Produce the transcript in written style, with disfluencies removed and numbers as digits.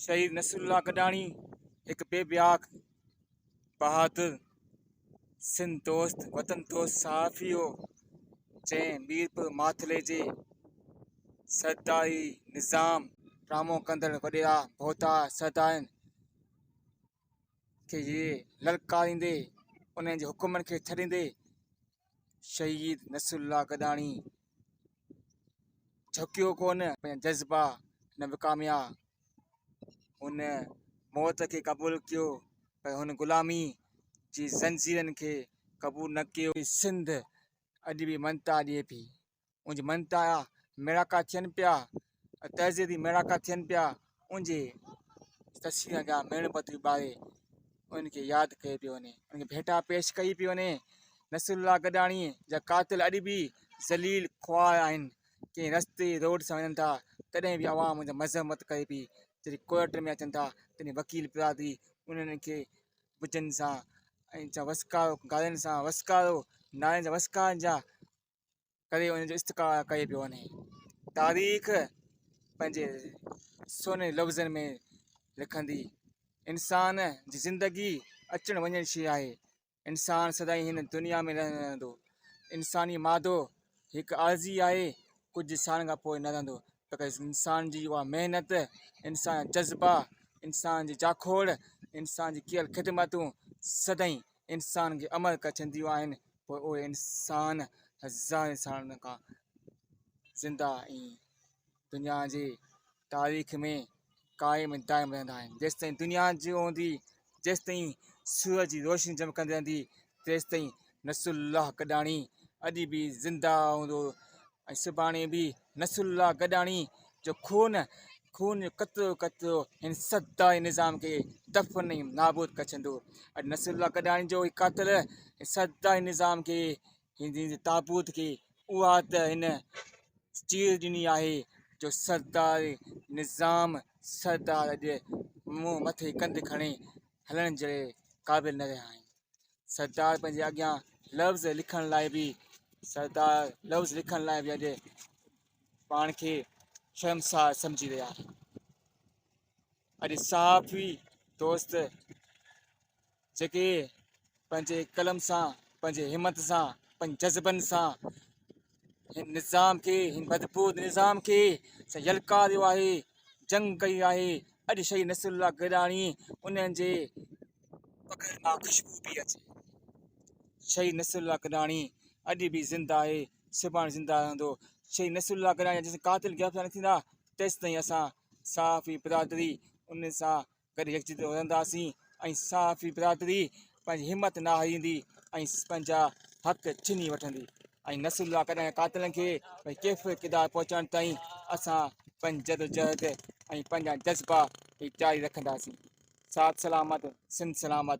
شهيد نصرالله گڏاڻي هڪ بي باڪ بهادر سنڌ دوست وطن دوست صحافي هو جنهن ميرپور ماٿلي جي سرداري نظام ڊرامو ڪندڙ وڏيرا ڀوتار سردارن کي للڪاريندي انهن جي حڪمن کي ڇڏيندي شهيد نصرالله گڏاڻي جهڪيو ڪونه، پنهنجا جذبا نه وڪاميا. هن موت کي قبول ڪيو پر هن غلامي جي زنجيرن کي قبول نه ڪيو. سنڌ اڄ به مڃتا ڏئي پئي. ان جي مڃتا ميڙاڪا ٿين پيا، تعزيتي ميڙاڪا ٿين پيا، ان جي تصوير اڳيان ميڻ بتيون ٻاري ان کي ياد ڪيو پيو وڃي، ان کي ڀيٽا پيش ڪئي پئي وڃي. نصرالله گڏاڻي جا قاتل اڄ به ذليل خوار آهن، ڪنهن رستي روڊ سان وڃن ٿا تڏهن به عوام ان جا مذمت ڪري پئي، جڏهن ڪورٽ ۾ اچن ٿا تڏهن وڪيل برادري انهن کي بجن سان ۽ وسڪارو گارين سان وسڪارو نعرن سان وسڪارن جا ڪري ان جو استقبال ڪيو پيو وڃي. تاريخ پنهنجي سوني لفظن ۾ لکندي. انسان جي زندگي اچڻ وڃڻ شيء آهي. انسان سدائين هن دنيا ۾ نه رهندو. انساني مادو هڪ عارضي آهي، ڪجهه سالن کان پوء نه رهندو. پر انسان جي اها محنت، انسان جا جذبا، انسان جي جاکوڙ، انسان جي ڪيل خدمتون سدائين انسان کي امر ڪري ڇڏينديون آهن. پوء اهي انسان هزارين سالن کان زنده ۽ دنيا جي تاريخ ۾ قائم ۽ دائم رهندا آهن. جيستائين دنيا جي هوندي، جيستائين سورج جي روشني چمڪندي رهندي، تيستائين نصرالله گڏاڻي اڄ به زنده هوندو ۽ سڀاڻي به نصرالله گڏاڻي جو خون خون جو قطرو قطرو هن سرداري نظام کي دفن ۽ نابود ڪري ڇڏيندو. اڄ نصرالله گڏاڻي جو هي قاتل سرداري نظام کي هن جي تابوت کي اها ته هن چير ڏني آهي جو سرداري نظام سردار اڄ منهن مٿي ڪنڌ کڻي هلڻ جي قابل نه رهيا آهن. سردار پنهنجي اڳيان لفظ لکڻ لاء به سردار لفظ لکڻ لاء به اڄ پاڻ کي شرمسار سمجهي رهيا آهن. اڄ صحافي دوست جيڪي پنهنجي قلم سان پنهنجي همت سان پنهنجي جذبن سان هن نظام کي هن بدبود نظام کي يلڪاريو آهي جنگ ڪئي آهي اڄ شهيد نصر الله گڏاڻي انهن جي پگهر مان خوشبو پئي اچي. شهيد نصرالله گڏاڻي اڄ به زنده آهي، سڀاڻي زنده رهندو. شهيد نصرالله گڏاڻي جا جيستائين قاتل گرفتار نه ٿيندا تيستائين اسان صحافي برادري انهن سان گڏ يڪجهت رهنداسين ۽ صحافي برادري پنهنجي همت نه هاريندي ۽ پنهنجا حق ڇني وٺندي ۽ نصرالله گڏاڻي جا قاتلن کي ڪيفر ڪردار پهچائڻ تائين اسان پنهنجي جدوجهد ۽ پنهنجا جذبا جاري رکنداسين. ساٿ سلامت سنڌ سلامت.